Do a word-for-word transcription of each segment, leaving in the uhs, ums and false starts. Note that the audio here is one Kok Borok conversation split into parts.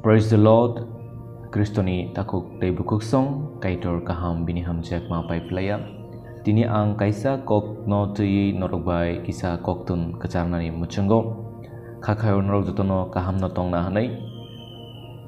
Praise the Lord. Kristoni takhuk tei bukhuk song Kaitor kaham bini hamjakma pai phlaiya. Tini ang kaisa kokno twiwi norok bai kisa koktun kwcharnani muchungo. Khakhaio norok jotono kahamno tongna hwnwi.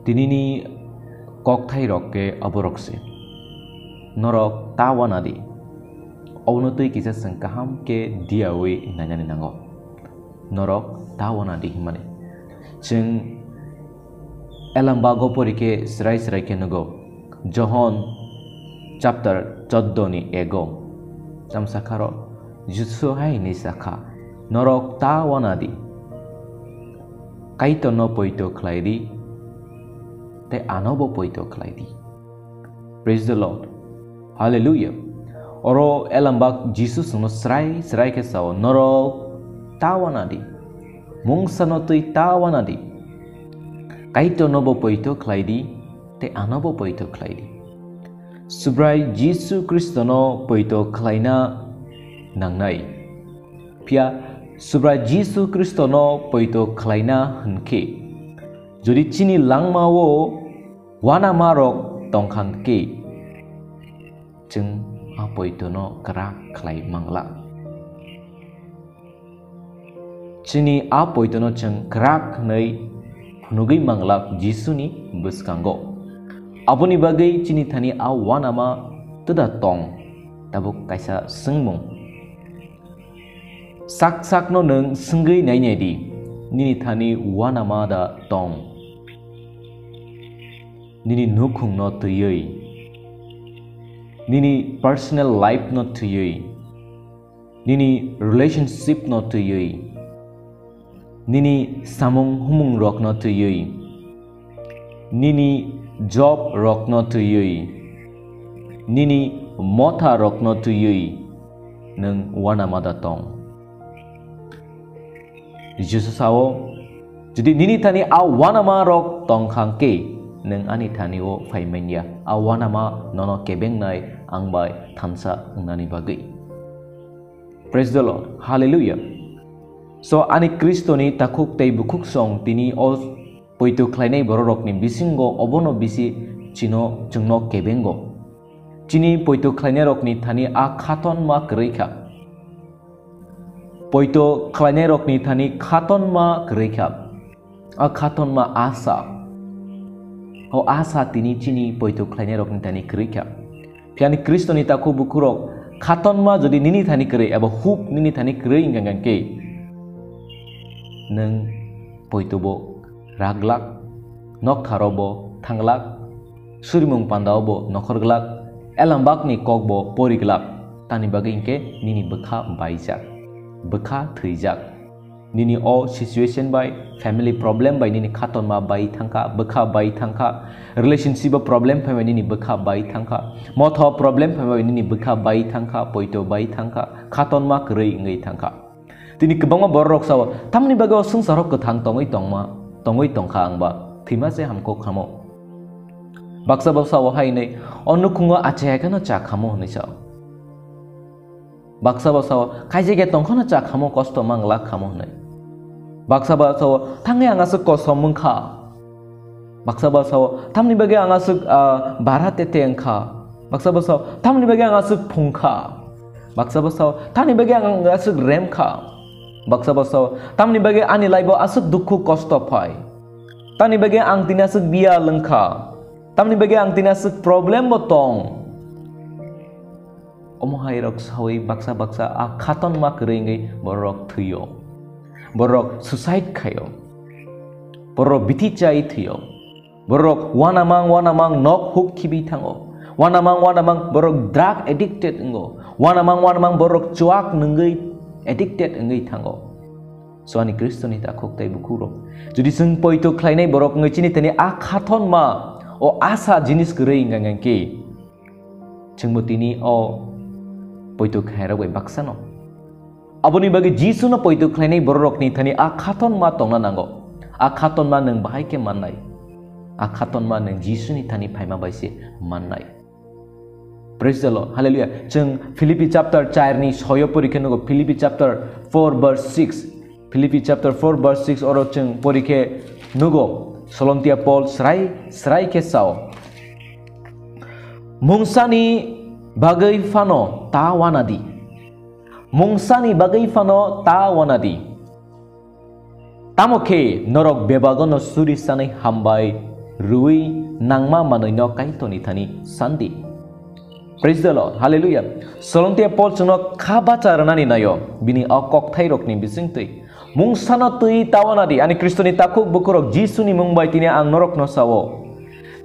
Tinini kokthairok khe aborok se. Norok ta uanadi. Obono twi kisa chwng kaham khe diyawi nainani nango. Norok ta uanadi hwnmani. Chwng Elambak o pori khe srai srai khe nugo. Johon chapter choddo ni ego. Tamsakharo Jisu hai hwnwi sakha, "Norok ta uanadi. Kaitorno poito khlai di, tei anobo poito khlai di." Praise the Lord. Hallelujah. Oro Elambak Jisu chwngno srai srai khe sao, "Norok ta uanadi. Mungsano twi ta uanadi. Kaitornobo poito khlai di, tei anobo poito khlai di." Subrai Jisu Khristono poito khlaina nangnai. Phiya Subrai Jisu Khristono poito khlaina hwnkhe, jodi chini langmao uanamarok tongkha hwnkhe, chwng a poitono kwrak khlai mangla. Chini a poitono chwng kwrak hwnwi phunugwi mangla Jisuni bwskango. Aboni bagwi chini thani a uanama twda tong? Tabuk kaisa swngmung. Sak sakno nwng swngwi nainai di, nini thani uanama da tong? Nini nukhungno twiwi, nini personal life no twiwi, nini relationship no twiwi, nini samung humung rokno twiwi, nini job rokno twiwi, nini motha rokno twiwi nwng uanama da tong? Jisu sao, "Jodi nini thani a uanama rok tongkha hwnkhe, nwng ani thani o phai manya. A uanama nono kebengnai ang bai thansa wngnani bagwi." Praise the Lord. Hallelujah. So, ani Khristoni takhuk tei bukhuk song tini o poito khlainai bororokni bisingo obono bisi chino, chwngno kebengo. Chini poito khlainairokni thani a khatonma kwrwi kha. Poito khlainairokni thani khatonma kwrwi kha. A khatonma asa. O asa tini chini poito khlainairokni thani kwrwi kha. Phiya ani Khristoni takhuk bukhurok khatonma jodi nini thani kwrwi eba hope nini thani kwrwi wngkha hwnkhe, nwng poitobo rak glak, noktharo bo thang glak, surimung pandao bo nokhor glak, elambakni kok bo pori glak, tamni bagwi hwnkhe nini bwkha baijak, bwkha thwijak. Nini o situation bai, family problem bai nini khatonma bai thangkha, bwkha bai thangkha, relationship o problem phai bai nini bwkha bai thangkha, motha o problem phai bai nini bwkha bai thangkha, poito bai thangkha, khatonma kwrwi wngwi thangkha. Tini kwbangma bororok sao, "Tamni bagwi o swngcharo kwthang tongwi tongma, tongwi tongkha ang ba, thwima se hamkuk khamo." Baksa bo sao hai hwnwi, "O nukhungo achai hai kheno cha khamo," hwnwi sao. Baksa bo sao, "Kaijakya tongkhano cha khamo, kosto mang glak khamo," hwnwi. Baksa bo sao, "Thangwi ang aswk kosom wngkha." Baksa bo sao, "Tamni bagwi ang aswk, ah, bara tete wngkha." Baksa bo sao, "Tamni bagwi ang aswk phungkha." Baksa bo sao, "Tamni bagwi ang aswk remkha." Baksa bo sao, "Tamni bagwi ani life o aswk dukhu kosto phai. Tamni bagwi ang tini aswk biya lwngkha. Tamni bagwi ang tini aswk problem bo tong." Omo hai rok sawi baksa baksa a khatonma kwrwi wngwi borok thwio. Borok suicide khaio. Borok bithi chai thwio. Borok uanamang uanamang nok huk khibi thango. Uanamang uanamang borok drug addicted wngo. Uanamang uanamang borok chuak nungwi addicted wngwi thango. So ani Khristoni takhuk tei bukhukrok, jodi chwng poito khlainai borok wngwi chini thani a khatonma, o asa jinis kwrwi wngkha hwnkhe, chwngbo tini o poito khairok bai baksano. Aboni bagwi Jisuno poito khlainai bororokni thani a khatonma tongna nango. A khatonma nwng bahai khe mannai. A khatonma nwng Jisuni thani phaima bai se mannai. Praise the Lord. Hallelujah. Chwng Philippi chapter char ni soyo pori khe nugo. Philippi chapter four verse six. Philippi chapter four verse six oro chwng pori khe nugo. Solomtia Paul srai srai khe sao, "Mungsani bagwi phano ta wana di. Mungsani bagwi phano ta wana di. Tamo khe norok bebagono suri sanai hambai rwi nangma manwino Kaitorni thani sandi." Praise the Lord. Hallelujah. Solomtia Paul chwngno kha bacha rwnani naio bini o kokthairokni bisingtwi. "Mungsano twi ta wana di, ani Khristoni takhuk bukurok Jisuni mung bai tini ang norokno sao.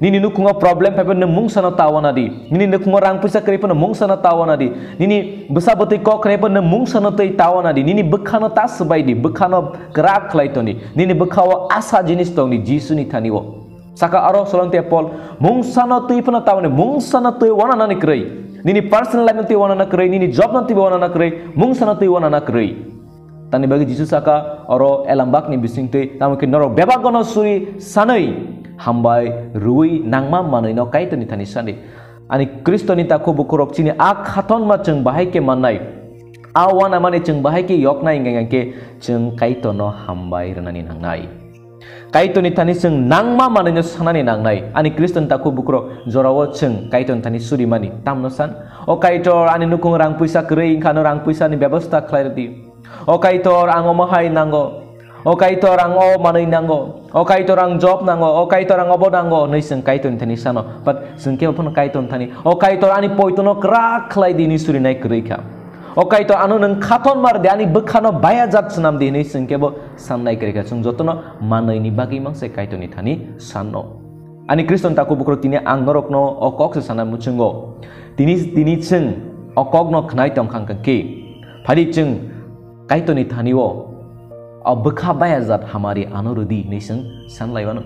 Nini nukhungo problem phaiphano nwng mungsano ta wana di. Nini nukhungo rang puisa kwrwi phano mungsano ta wana di. Nini bwsa bwtwi kok khnai phano nwng mungsano twi ta wana di. Nini bwkhano ta swbai di, bwkhano kwrak khlai tong di. Nini bwkhao asa jinis tong di Jisuni thani o." Saka aro Solomtia Paul, "Mungsano twi phano ta wana di, mungsano twi wana nani kwrwi. Nini personal life no twi wana na kwrwi, nini job no twi wana na kwrwi, mungsano twi wana na kwrwi." Tani bagwi Jisu saka oro elambakni bisingtwi, tamo khe norok bebagono suri sanwi hambai rwi nangma manwino Kaitorni thani sandi. Ani Khristoni takhuk bukurok chini a khatonma chwng bahai khe mannai, a wanamani chwng bahai khe yoknai hwnkhe chwng Kaitorno hambai rwnani nangnai. Kaitorni thani chwng nangma manwino sanani nangnai. Ani Khristoni takhuk bukurok jorao chwng Kaitorni thani surimani tamno san. "O Kaitor, ani nukhung rang puisa kwrwi wngkha, ano rang puisani bebosta khlai rwdi. O Kaitor, ang omo hai nango. O Kaitor, ang o manwi nango. O Kaitor, ang job nango. O Kaitor, ang obo nango," hwnwi chwng Kaitorni thani sano. But chwng kebo phano Kaitorni thani, "O Kaitor, ani poitono kwrak khlai di," hwnwi surinai kwrwi kha. "O Kaitor, ano nwng khaton mar di, ani bwkhano bayajak swnam di," hwnwi chwng kebo sannai kwrwi kha. Chwng jotono manwini bagwi mangse Kaitorni thani sanno. Ani Khristoni takhuk bukurok tini ang norokno o kok se sana muchungo. Tini, tini chwng o kokno khnai tong kha hwnkhe, phadi chwng Kaitorni thani o, o bwkha bayajak hamari ano rwdi hwnwi chwng sanlai mano.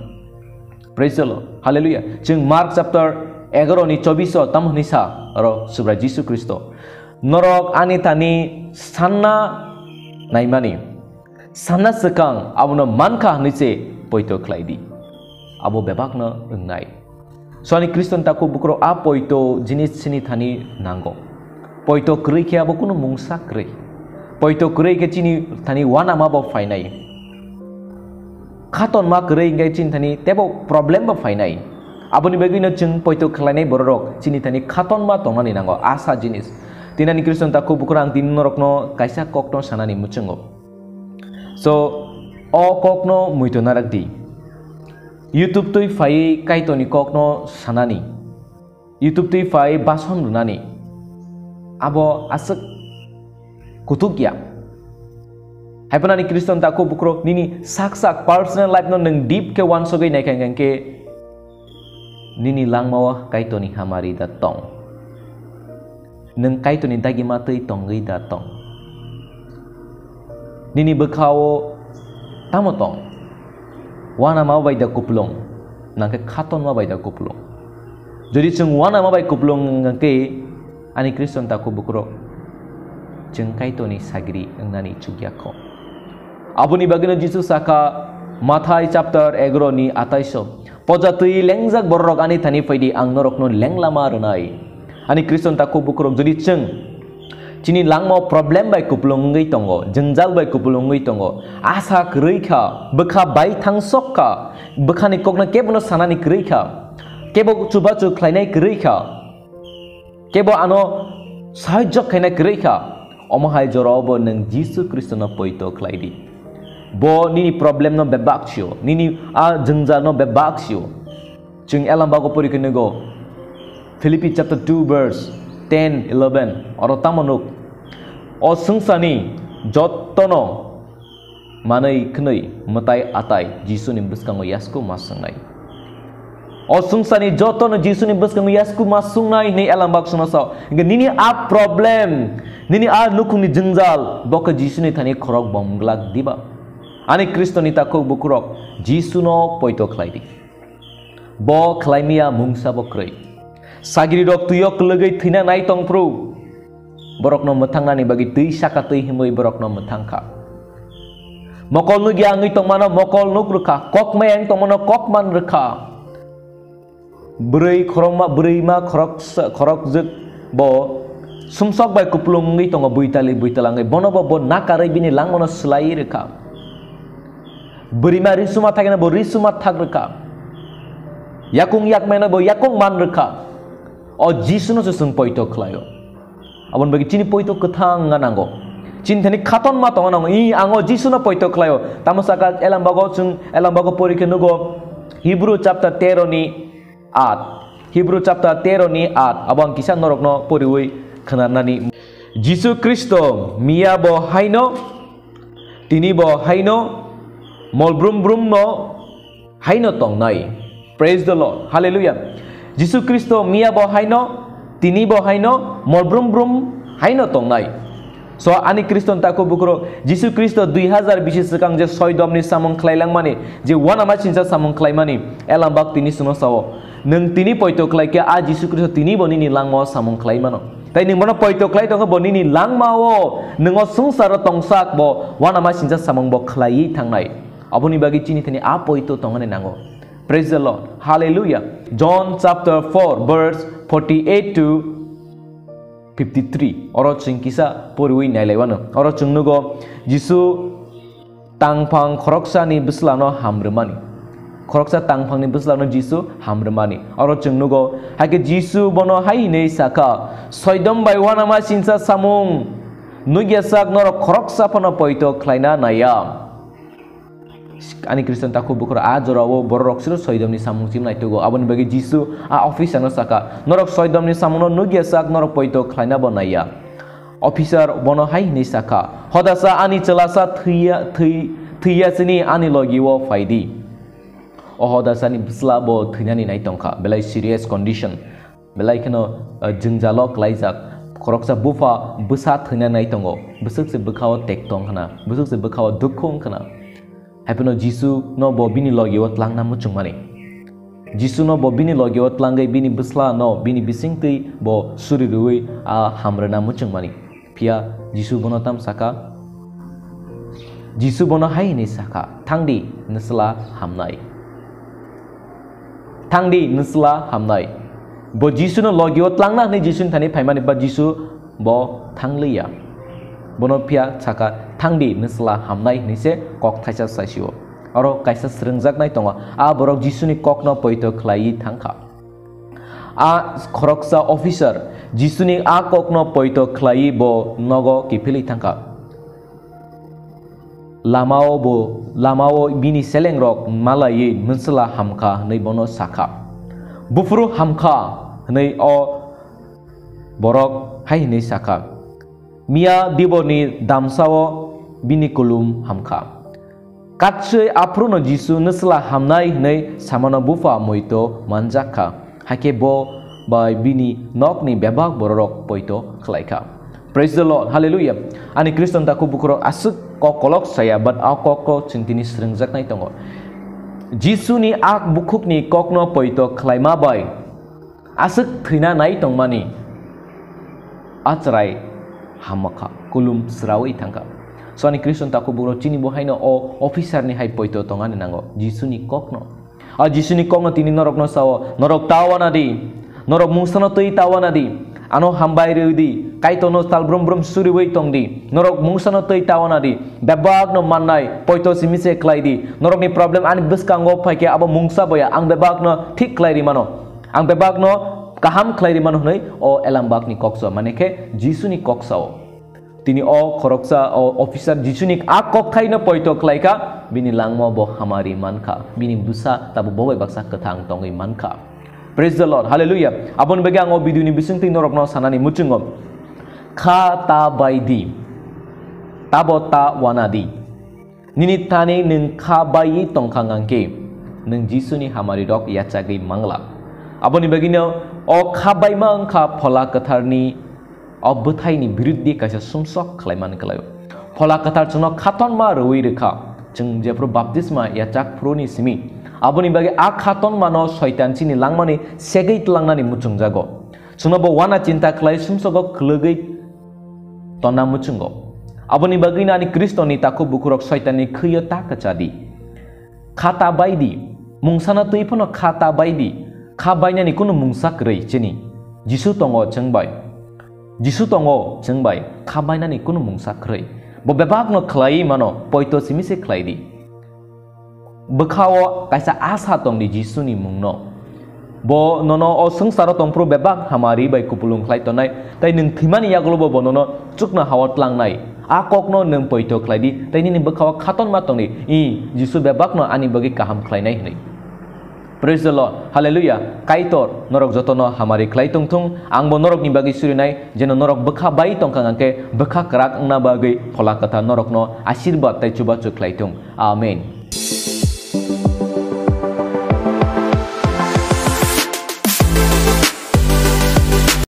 Praise the Lord. Hallelujah. Chwng Mark chapter egaro ni chobbish o tamo hwnwi sa oro Subrai Jisu Khristo, "Norok ani thani sanna naimani, sanna swkang abono mankha hwnwi se poito khlai di." Abo bebakno wngnai. So ani Khristan takhuk bukurok a poito jinis chini thani nango. Poito kwrwi khe abo kunu mungsa kwrwi. Poito kwrwi khe chini thani wanama bo phainai. Khatonma kwrwi hwnkhe chini thani tebo problem bo phainai. Aboni bagwino chwng poito khlainai bororok chini thani khatonma tongnani nango, asa jinis. Tinani Khristan takhuk bukurok ang tini norokno kaisa kokno sanani muchungo. So, o kokno muitu narak di. YouTube twi phaiwi Kaitorni kokno sanani. YouTube twi phai bason rwnani. Abo aswk kuthuk ya. Haiphano ani Khristan takhuk bukurok nini sak sak personal life no nwng deep khe wansugwi naikha hwnkhe nini langmao Kaitorni hamari da tong. Nwng Kaitorni dagima twi tongwi da tong? Nini bwkhao tamo tong? Wanama bai da kupulung, nangkhe khatonma bai da kupulung? Jodi chwng wanama bai kupulung wngkhe, ani Khristan takhuk bukurok, chwng Kaitorni sagri wngnani chukya kho. Aboni bagwino Jisu sakha, Mathai chapter egaro ni atais o, "Poja twi lengjak bororok ani thani phaidi, ang norokno lenglama rwnai." Ani Khristan takhuk bukurok, jodi chwng chini langmao problem bai kupulung wngwi tongo, jwngjal bai kupulung wngwi tongo, asa kwrwi kha, bwkha bai thangsok kha, bwkhani kokno kebono sanani kwrwi kha, kebo chubachu khlainai kwrwi kha, kebo ano sahajyo khaina kwrwi kha, omo hai jorao bo nwng Jisu Khristono poito khlai di. Bo nini problem no bebak sio, nini a jwngjal no bebak sio. Chwng elam bago pori khe nugo, Philippi chapter two verse ten, eleven, oro tamo nuk? O swngcharni jotono manwi khwnwi mwtai atai Jisuni bwskango yasku ma swngnai. O swngcharni jotono Jisuni bwskango yasku ma swngnai hwnwi elam bak songno sao. Hingkhe nini a problem, nini a nukhungni jwngjal, bo khe Jisuni thani khorok bom glak diba? Ani Khristoni takhuk bukurok, Jisuno poito khlai di. Bo khlaimya mungsa bo kwrwi. Sagrirok twio kwlwgwi thwina nai tong phru. Borokno mwthangnani bagwi twi saka twi himwi borokno mwthang kha. Mokol nukya wngwi tongmano mokol nuk rwkha, kok maya wngwi tongmano kok man rwkha. Bwrwi khorokma, bwrwima khoroksa, khorokjwk bo sumsok bai kupulung wngwi tongo, buitali buitala wngwi. Bono bo, bo nakarwi bini langmano swlaiwi rwkha. Bwrwima risuma thageno bo risuma thag rwkha. Yakung yakmaino bo yakung man rwkha. O Jisuno se chwng poito khlaio. Aboni bagwi chini poito kwthang wngna nango. Chini thani khatonma tongna nango. I, ang o Jisuno poito khlaio. Tamo saka Elambago chwng, Elambago pori khe nugo Hebrew chapter tero ni at. Hebrew chapter tero ni at. Abo ang kisa norokno poriwi khwnarnani. Jisu Khristo miya bo haino, tini bo haino, mol brum brum no haino tongnai. Praise the Lord. Hallelujah. Jisu Khristo miya bo haino, tini bo haino, mol brum brum haino tongnai. So, ani Khriston takhuk bukhurok, Jisu Khristo dui hazar bisi swkang je soidomni samung khlailangmani, je uanama sinsa samung khlaimani, Elambak tini chwngno sao, "Nwng tini poito khlai khe, a Jisu Khristo tini bo nini langmao samung khlai mano. Tai nwng bono poito khlai tongkha, bo nini langmao, nwng o swngcharo tongsak bo uanama sinsa samung bo khlaiwi thangnai." Aboni bagwi chini thani a poito tongani nango. Praise the Lord. Hallelujah. John chapter four, verse forty-eight to fifty-three. Oro chwng kisa poriwi nailaiwano. Oro chwng nugo Jisu tangphang khoroksani bwslano hamrwmani. Khoroksa tangphangni bwslano Jisu hamrwmani. Oro chwng nugo, hai khe Jisu bono hai hwnwi sakha, "Soidom bai uanama sinsa samung nukya sak norok khoroksa phano poito khlaina naiya." Ani Khristan takhuk bukhurok, a jorao bororok siro soidomni samung chim naitugo. Aboni bagwi Jisu a officerno sakha, "Norok soidomni samungno nukya sak norok poito khlaina bo naiya." Officer bono hai hwnwi sakha, "Hodasa ani chwlasa thwiya, thwi-, thwiya chini ani logio phaidi." O hodasani bwsla bo thwinani nai tongkha, belai serious condition. Belai kheno, uh, jwngjalo klaijak. Khoroksa bupha bwsa thwina nai tongo. Bwswk se bwkhao tek tong khna, bwswk se bwkhao dukhu wng khna. Haiphano Jisu no bo bini logio tlangna muchungmani. Jisu no bo bini logio tlangwi bini bwsla no bini bisingtwi bo suri rwui a hamrwna muchungmani. Phiya Jisu bono tam sakha? Jisu bono hai hwnwi sakha, "Thangdi, nwsla hamnai. Thangdi, nwsla hamnai." Bo Jisuno logio tlangna hwnwi Jisuni thani phaimani ba Jisu bo thangliya. Bono phiya sakha, "Thangdi, nwsla hamnai," hwnwi se kok thaisa saisio. Oro kaisa srwngjaknai tongo. A borok Jisuni kokno poito khlaiwi thangkha. A khoroksa officer Jisuni a kokno poito khlaiwi bo nogo kiphilwi thangkha. Lamao bo, lamao bini selengrok malaiwi, "Nwsla hamkha," hwnwi bono sakha. "Buphuru hamkha," hwnwi o borok hai hwnwi sakha. "Miya diborni damsao bini kulum hamkha." Katswi aphuruno Jisu nwsla hamnai hwnwi samano bupha muito manjak kha, hakhe bo bai bini nokni bebak bororok poito khlai kha. Praise the Lord, hallelujah. Ani Khristan takhuk bukhurok aswk kok kolok saya, but a kok kok chwng tini srwngjaknai tongo. Jisuni ak bukhukni kokno poito khlaima bai aswk thwina nai tongmani a chwrai hamkha, kulum sraui thangkha. So ani Khristan takhuk bukhurok chini bo haino o officer ni hai poito tongani nango, Jisuni kokno. A Jisuni kokno tini norokno sao, "Norok ta wana di, norok mungsano twi ta wana di, ano hambai rw di, Kaitorno tal brum brum suriui tong di, norok mungsano twi ta wana di, bebakno mannai poito simi se khlai di, norokni problem ani bwskango phaikhe abo mungsa boya, ang bebakno thik khlai ri mano." Ang bebakno kaham khlai ri mano hwnwi o elambakni kok sao, mane khe Jisuni kok sao. Tini o khoroksa o officer Jisuni a kokthaino poito khlai kha, bini langmao bo hamari man kha, bini bwsa tabo bo bai baksa kwthang tongwi man kha. Praise the Lord, hallelujah. Aboni bagwi ang o video ni bisingtwi norokno sanani muchungo, kha ta bai di, tabo ta wana di. Nini thani nwng kha baiwi tongkha hwnkhe, nwng Jisuni hamarirok yachagwi mangla. Aboni bagwino o kha baima wngkha Phola Kwtharni o bwthaini biruddhi kaisa sumsok khlaiman kwlaio. Phola Kwthar chwngno khatonma rwui rwkha. Chwng jephru baptisma yachak phuruni simi, aboni bagwi a khatonmano Soitan chini langmani segwi tlangnani muchungjago. Chwngno bo wana chinta khlai sumsogo kwlwgwi tonna muchungo. Aboni bagwino ani Khristoni takhuk bukhurok Soitanni khwio ta kwchadi. Kha ta bai di, mungsano twi phano kha ta bai di. Kha bainani kunu mungsa kwrwi chini. Jisu tongo chwng bai. Jisu tongo chwng bai, kha bainani kunu mungsa kwrwi. Bo bebakno khlaiwi mano, poito simi se khlai di. Bwkhao kaisa asa tongdi Jisuni mungno. Bo nono o swngcharo tongphuru bebak hamari bai kupulung khlai tongnai, tei nwng thwimani yagulobo bo nono chukno hao tlangnai. A kokno nwng poito khlai di, tei nini bwkhao khatonma tongdi, "I, Jisu bebakno ani bagwi kaham khlainai," hwnwi. Praise the Lord. Hallelujah. Kaitor norok jotono hamari khlai tongthung. Angbo norokni bagwi surinai, jeno norok bwkha bai tongkha hwnkhe bwkha kwrak wngna bagwi Phola Kwthar norokno asirwad tei chubachu khlai thung. Amen.